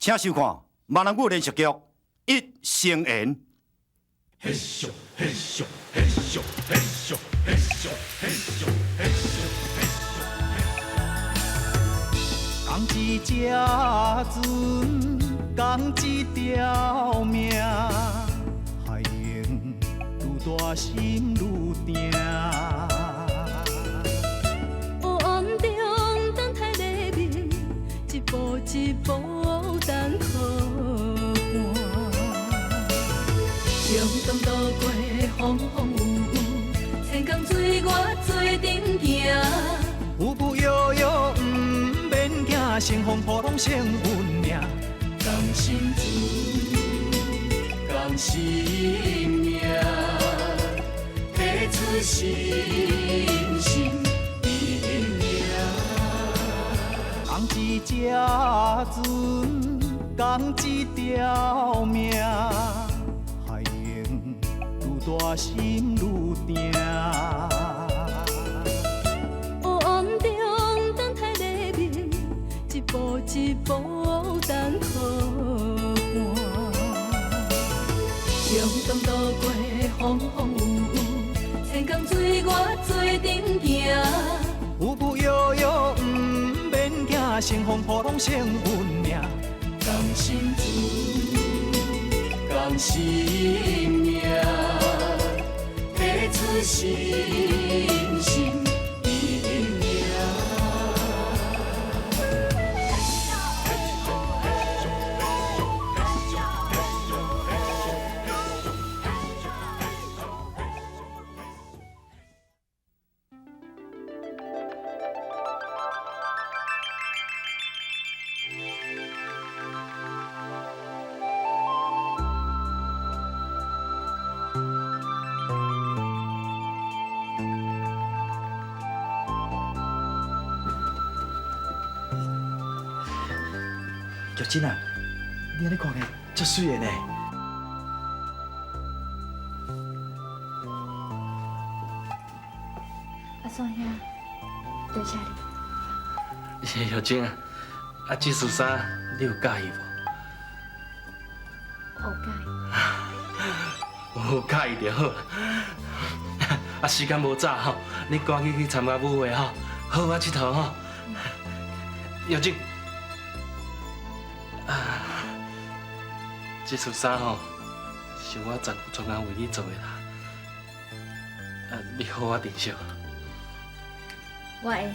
請收看閩南語連續劇《一生緣》。嘿咻嘿咻嘿咻嘿咻嘿咻嘿咻嘿咻嘿咻。仝一隻船，仝一條命，海浪愈大心愈定。黑暗中等待黎明，一步一步等靠岸。中东渡过风风雨雨，千江水我做阵行。有无摇摇毋免惊，乘风破浪胜运命。仝心船，仝心命，彼此心心意命。仝一隻船，仝一條命，海浪愈大心愈定。黑暗中等待黎明，一步一步等靠岸。中东渡过风风雨雨，千江水我做阵行。有无摇摇毋免惊，乘风破浪胜运命。仝心船，仝心命，彼此心心意命。玉珍啊，你按呢看起來足媠的呢。阿宋兄，多謝你。玉珍啊，啊，這束衫你有佮意無？有佮意。有佮意就好。啊，時間無早吼，你趕緊去參加舞會吼，好好𨑨迌吼。玉珍，啊，這束衫吼，是我昨專工為你做的啦。啊，你好好珍惜。我會。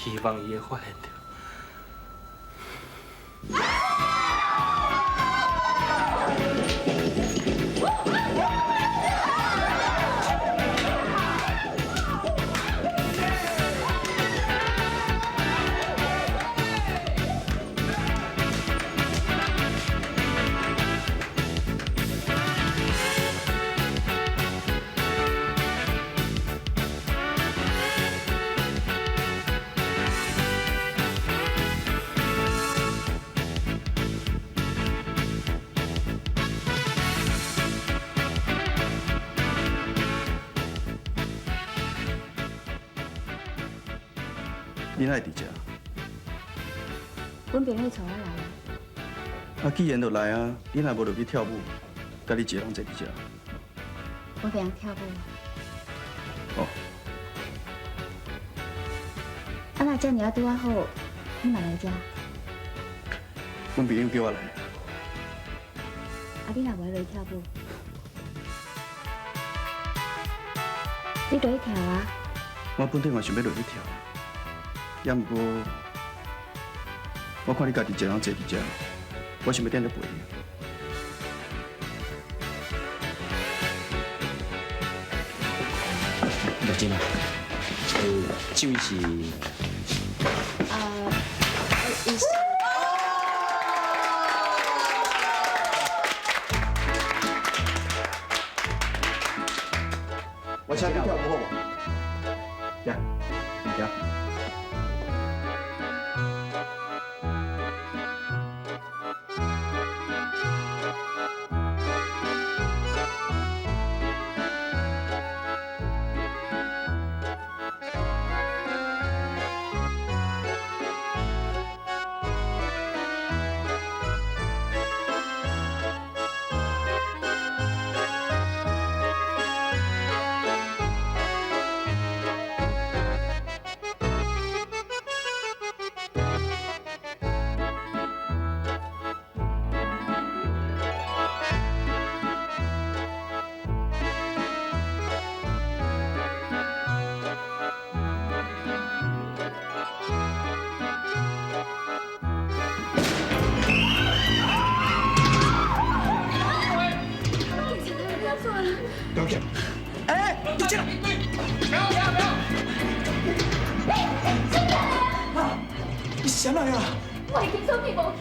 希望伊會發現著。你哪會佇遮？阮朋友帶我來。啊，既然都來啊，你若無落去跳舞，家己一個人坐佇遮？我袂曉跳舞。哦。啊，若遮爾仔拄仔好，你嘛來遮？阮朋友叫我來。啊，你若無愛落去跳舞，你落去跳啊？我本底嘛想欲落去跳，也毋過，我看你家己一個人坐佇遮，我想欲踮咧陪你。玉珍啊，這位是？啊，伊是。我請你跳舞好無？來，來。你是啥人啊？我的金锁片无去。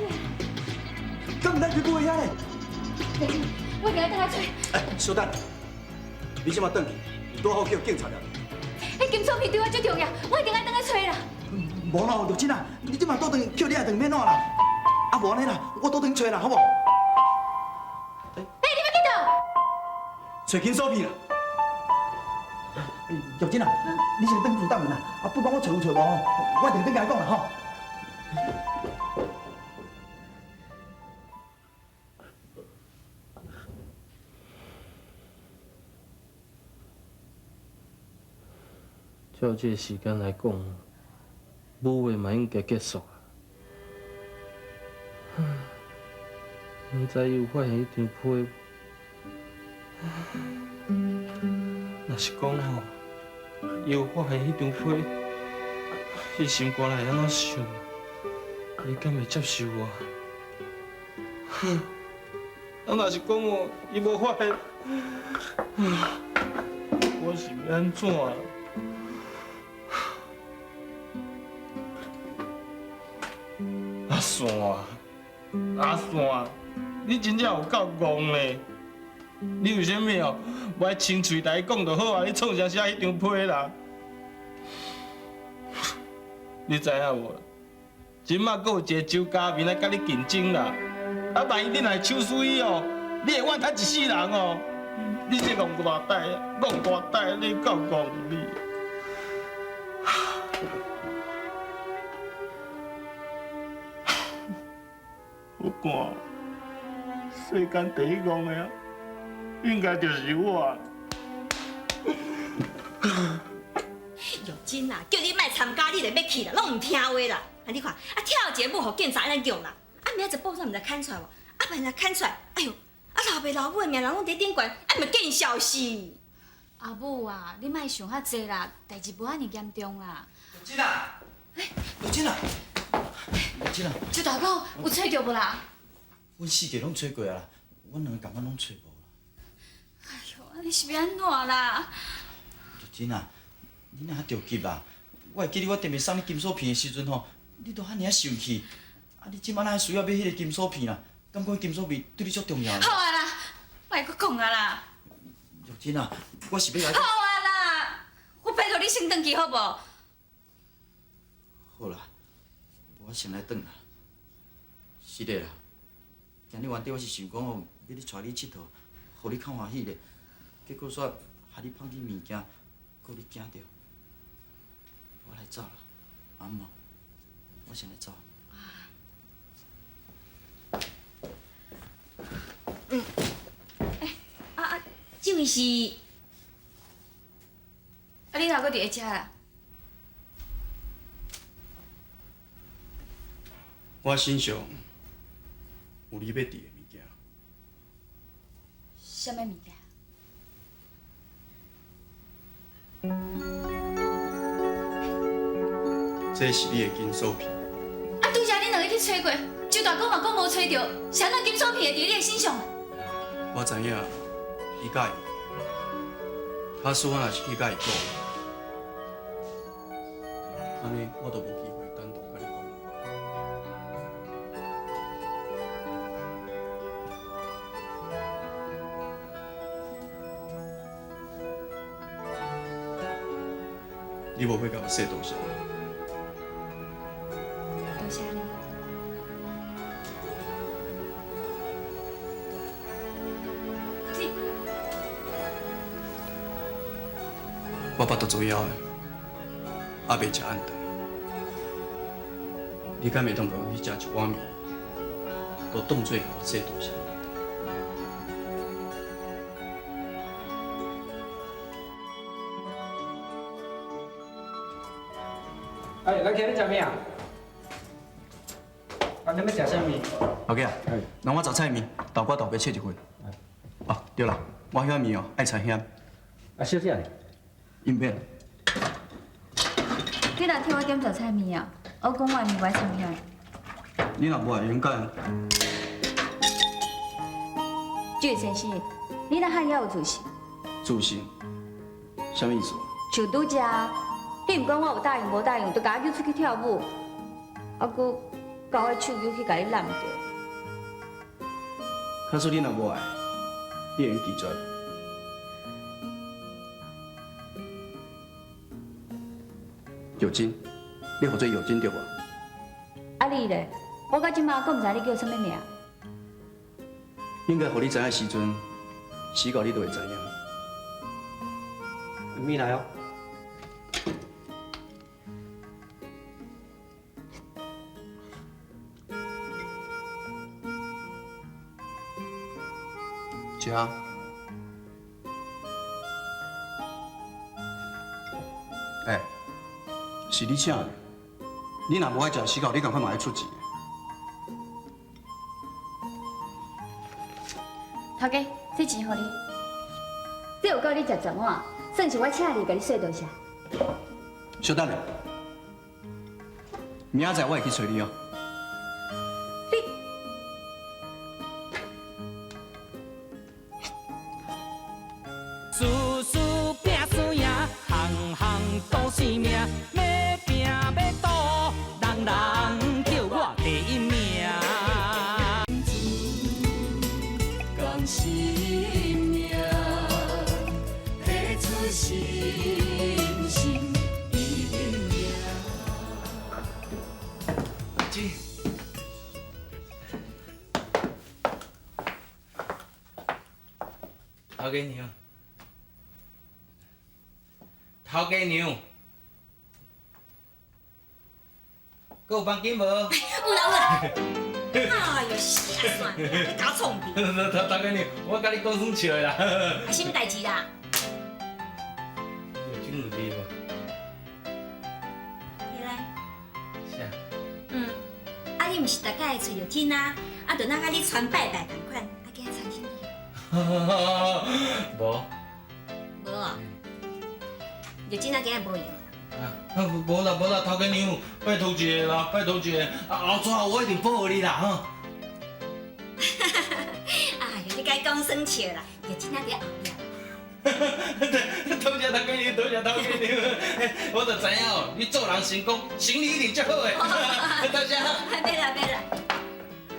敢毋知去过遐咧？我一定爱转来揣。哎，稍等，你这马转去，拄好叫警察来。彼金锁片对我足重要，我一定爱转来揣啦。无咯，玉珍啊，你这马倒转去叫你阿转免怎啦？啊，无按呢啦，我倒转去揣啦，好无？欸，你欲去佗？揣金锁片啦。玉珍啊，你先转去等阵啦，啊，不管我揣有揣无吼，我一定转共伊讲啦吼。照这个时间来讲，舞会嘛应该结束啊。毋知伊有发现彼张批无？若是讲吼，伊有发现彼张批，伊心肝内会按怎想？伊敢会接受我？啊，若是讲哦，伊无发现，我是欲按怎？阿山，阿山，你真正有够戆咧！你为啥物哦，无爱清喙来讲就好啊？你创啥写彼张批啦？你知影无啦？这马阁有一个周家明来佮你竞争啦！啊，万一你若会手输伊哦，你会怨叹一世人哦！你这戆大呆，戆大呆，你够戆你！我看世间第一戆的，应该就是我。玉珍啊，叫你莫参加，你就欲去啦，拢毋听话啦。啊，你看，啊跳一个舞，予警察按呢用啦。啊，明仔载报纸毋知刊出来无？啊，万一刊出来，哎哟，啊老爸老母的名人拢伫顶悬，啊嘛见笑死。阿母啊，你莫想遐济啦，代志无按呢严重啦。玉珍啊，玉珍啊，玉珍啊，周大哥有揣著无啦？阮四界拢揣过啊啦，阮两个共款拢揣无啦。哎哟，按呢是欲按怎啦？玉珍啊，你哪著急啊？我会记得我踮咧送你金锁片的时阵吼，你都遐尔啊生气。啊，你这马哪会需要买彼个金锁片啦？敢讲金锁片对你足重要？好啊啦，莫阁讲啊啦。玉珍啊，我是欲来。好啊啦，我拜托你先转去好无？好啦，我先来转啦。是的啦，今日原底我是想讲吼，欲去带你𨑨迌，予你较欢喜咧。结果煞害你放弃物件，阁予你惊著。我来走啦，阿姆，我先来走。欸，啊，这位是？啊，你哪阁伫咧遮啦？我身上有你欲伫的物件。啥物物件？这是你的金锁片。啊，拄才恁两个去揣过，周大哥嘛讲无揣著，是按怎金锁片会伫你的身上？我知影，伊佮意。假使我若是去佮伊讲，按呢我就无机会单独佮你讲。你无欲共我说多谢？多谢你。你，我腹肚子枵的，犹未食暗顿。你敢会当共我去食一碗面，都当做共我说多谢？哎，来客，你食咩啊？啊，你欲食啥物？老哥啊，那我杂菜面，豆干豆皮切一份。哦，对啦，我遐面哦爱掺咸。啊，小姐呢？𪜶免。你若替我点杂菜面啊，我讲我的面无爱掺咸。你若无爱用改。这位先生，你哪遐尔有自信？自信？啥物意思？就拄才，你毋管我有答应无答应，就共我叫出去跳舞。啊，閣交我手球去共你揽著。假使你若無愛，你會用拒絕。玉珍，你號做玉珍對無？啊你咧？我到這馬閣毋知你叫啥物名。應該予你知影的時陣，時到你就會知影。物來哦。食。欸，是你請的，你若無愛食時到，你仝款嘛愛出錢。頭家，這錢予你，這有夠你食十碗，算是我請你，共你說多謝。小等下，明仔載我會去揣你哦。事事拼输赢，项项赌性命，欲拼欲赌，人人叫我第一名。共心命，提出信心一定赢。姐，头家娘，头家娘，阁有房间无？有啦有啦。哎呦，死阿蒜，你搞创屁！头头家娘，我佮你讲耍笑的啦。啊，啥物代志啦？有酒有伫无？你来。啥？嗯，啊，你毋是逐摆会揣玉珍啊？啊，就那佮你传拜拜仝款，啊，今仔传啥物？无。无哦。玉珍啊，今仔无闲啦。啊，无啦无啦，头家娘，拜托一下啦，拜托一下，啊后逝我一定保护你啦，吼。哎呦，你该讲耍笑啦，玉珍啊伫后壁。多谢头家娘，多谢头家娘，我就知影哦，你做人成功，生意一定足好的。多谢。免啦免啦。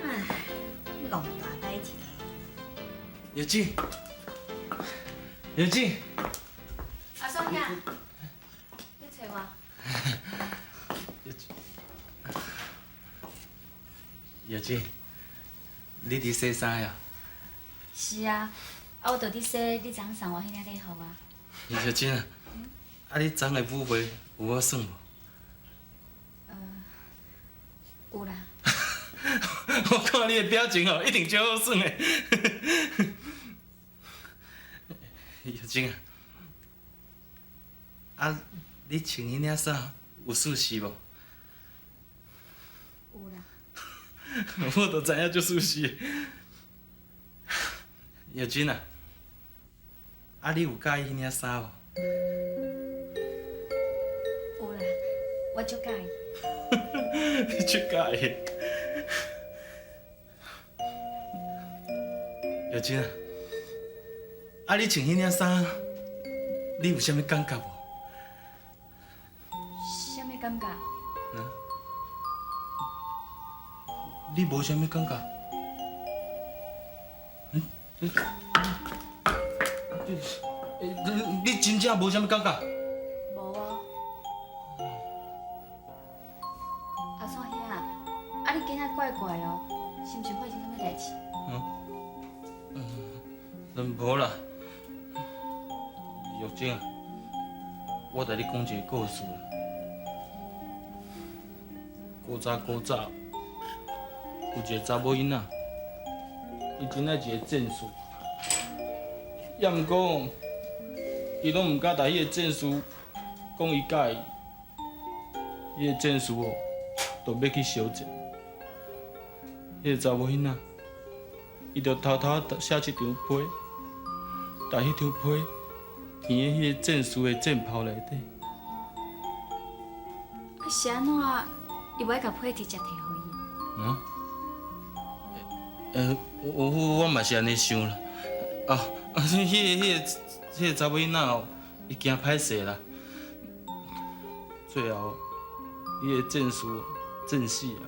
哎，戆大呆一个。玉珍，玉珍。阿爽兄，你揣我？玉珍，你伫洗衫呀？是啊，啊我就伫洗你昨昏送我彼领礼服啊。玉珍啊，啊你昨昏的舞会有好耍无？有啦。我看你的表情哦，一定足好耍的。玉珍啊，啊你穿彼领衫有舒适无？有啦。我就知影足舒适。玉珍啊，啊你有佮意彼领衫无？有啦，我足佮意。你足佮意。玉珍啊，啊你穿彼领衫，你有啥物感觉无？啥物感觉？啊？你无啥物感觉？嗯？你真正无啥物感觉？无啊。阿爽兄，啊你今仔怪怪哦，是毋是发生啥物代志？嗯，无啦。玉珍啊，我共你讲一个故事啦。古早古早，有一个查某囡仔，伊真爱一个战士，也毋过，伊拢毋敢共彼个战士讲伊佮意，彼个战士哦，就欲去相战。彼个查某囡仔，伊就偷偷写一张批，共彼张批填佇彼个战士的战袍内底。啊是按怎？伊无爱共批直接提予伊？啊？我嘛是按呢想啦。啊，彼个查某囡仔哦，伊惊歹势啦。最后，彼个战士战死啊！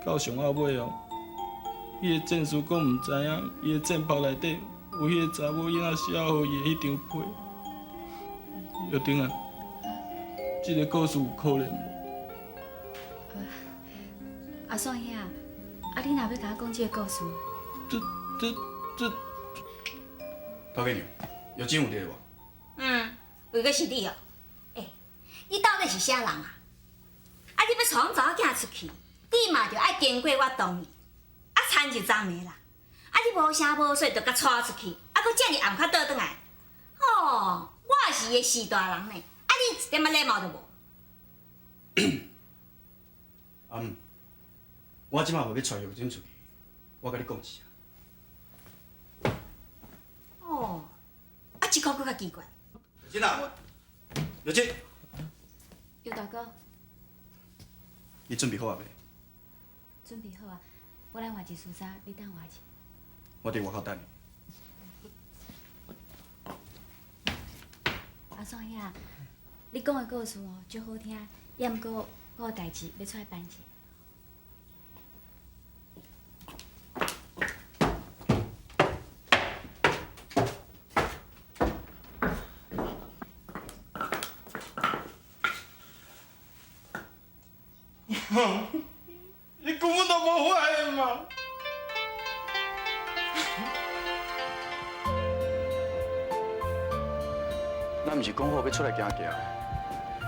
到上后尾哦，彼个战士阁毋知影，伊的战袍内底有彼个查某囡仔写予伊的彼张批。玉婷啊，这个故事有可能无？阿爽兄，啊你若欲共我讲这个故事？这这，头家娘，玉珍有伫无？嗯，为个是你哦。欸，你到底是啥人啊？啊，你欲带阮查某囝出去，你嘛著爱经过我同意。啊，田就昨暝啦。啊，你无声无息就共带出去，啊，阁遮尔暗较倒转来。哦，我是伊的序大人呢，啊，你一点仔礼貌都无。阿姆，我这马袂欲带玉珍出去，我共你讲一声。哦，啊，这个阁较奇怪。玉珍啊，玉珍，尤大哥，你准备好啊未？准备好啊，我来换一束衫，你等我一下。我伫外口等你。阿爽兄，你讲的故事哦，足好听，也毋过我有代志欲出来办者。你根本都无发现嘛！咱毋是讲好欲出来行行，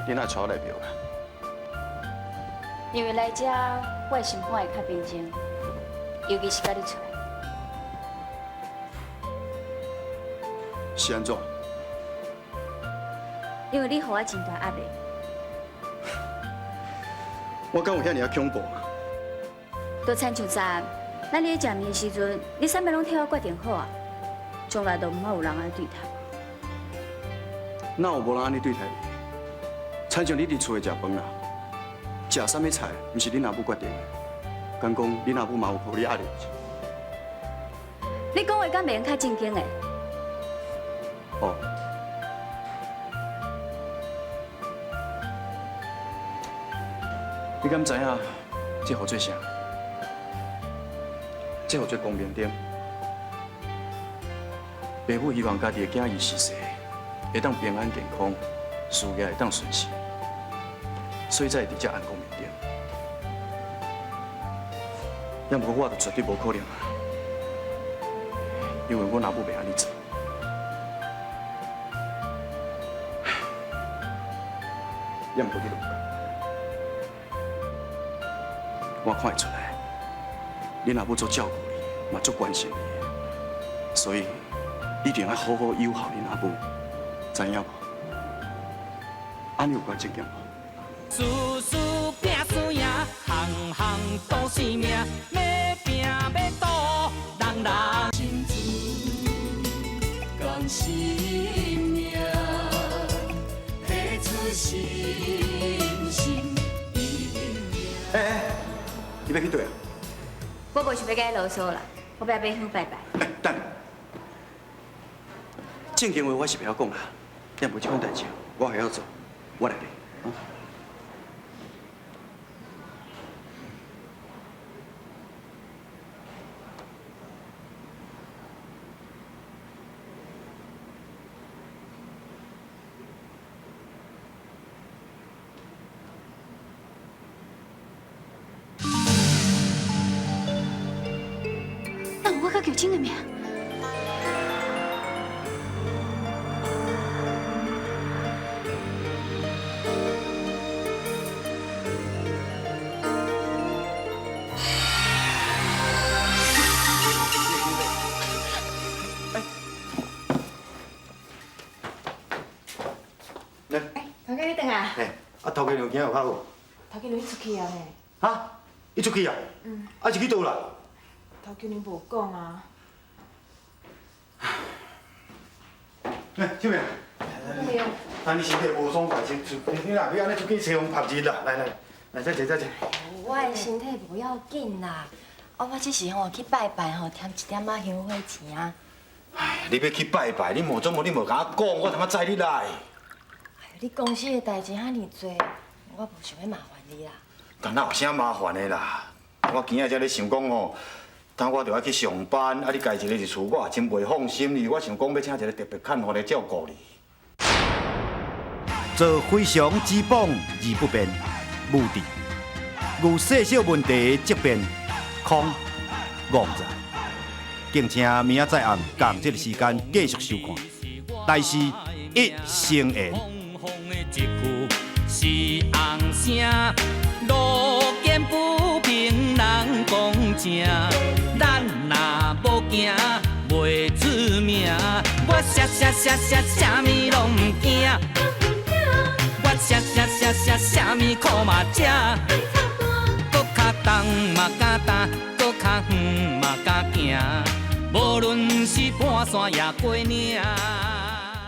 你哪会带我来庙啊？因为来遮，我的心肝会较平静，尤其是佮你出来。是按怎？因为你予我真大压力。我敢有遐尔仔恐怖啊？就亲像昨，咱咧食面的时阵，你啥物拢替我决定好啊，从来都毋捌有人按呢对待。哪有无人按呢对待你？亲像你伫厝内食饭啦，食啥物菜，毋是恁阿母决定的，敢讲恁阿母嘛有予你压力？你讲话敢袂用较正经的？哦。你敢知影这号做啥？这号做光明灯。爸母希望家己的囝儿逝世会当平安健康，事业会当顺遂，所以才会伫遮按光明灯。也毋过我就绝对无可能啊，因为阮阿母袂按呢做。也毋过你就无仝。我看会出来，恁阿母足照顾你，嘛足关心你，所以一定要好好友好恁阿母，知影无？按呢有关正经无？事事拼输赢，项项赌性命，欲拼欲赌，人人。心自共性命，提出信心。欸欸，你欲去佗啊？我无想欲共你啰嗦啦，我欲买香拜拜。欸，等下，正经话我是袂晓讲啦，但无这款代志，我会晓做，我来咧。啊。那有我佮玉珍的名？来，头家你转来？嘿，啊，头家娘今仔有较好？头家娘伊出去啊呢。哈？伊出去啊？嗯。啊是去佗啦？头家娘无讲啊。来，秀萍。对啊。啊，你身体无爽快，先出，你若欲按呢出去吹风曝日啦，来来，来，再坐再坐。我的身体无要紧啦，啊，我只是吼去拜拜吼，添一点仔香火钱啊。哎，你欲去拜拜，你无总无你无共我讲，我通啊载你来。哎呦，你公司的代志遐尔济，我无想欲麻烦你啦。但哪有啥麻煩的啦？我今仔才咧想講吼，等我著愛去上班，啊你家己一个佇厝，我也真袂放心你。我想講欲請一个特別看護來照顧你。做非常之邦而不變，無治。遇細小問題則變，空戇在。敬請明仔載暗仝這个時間繼續收看。大師一生緣。是紅聲，路見不平人講正，咱若無驚袂出名。我啥啥啥啥啥物攏毋驚，我啥啥啥啥啥物苦嘛食，閣較重嘛敢擔，閣較遠嘛敢行，無論是盤山抑過嶺。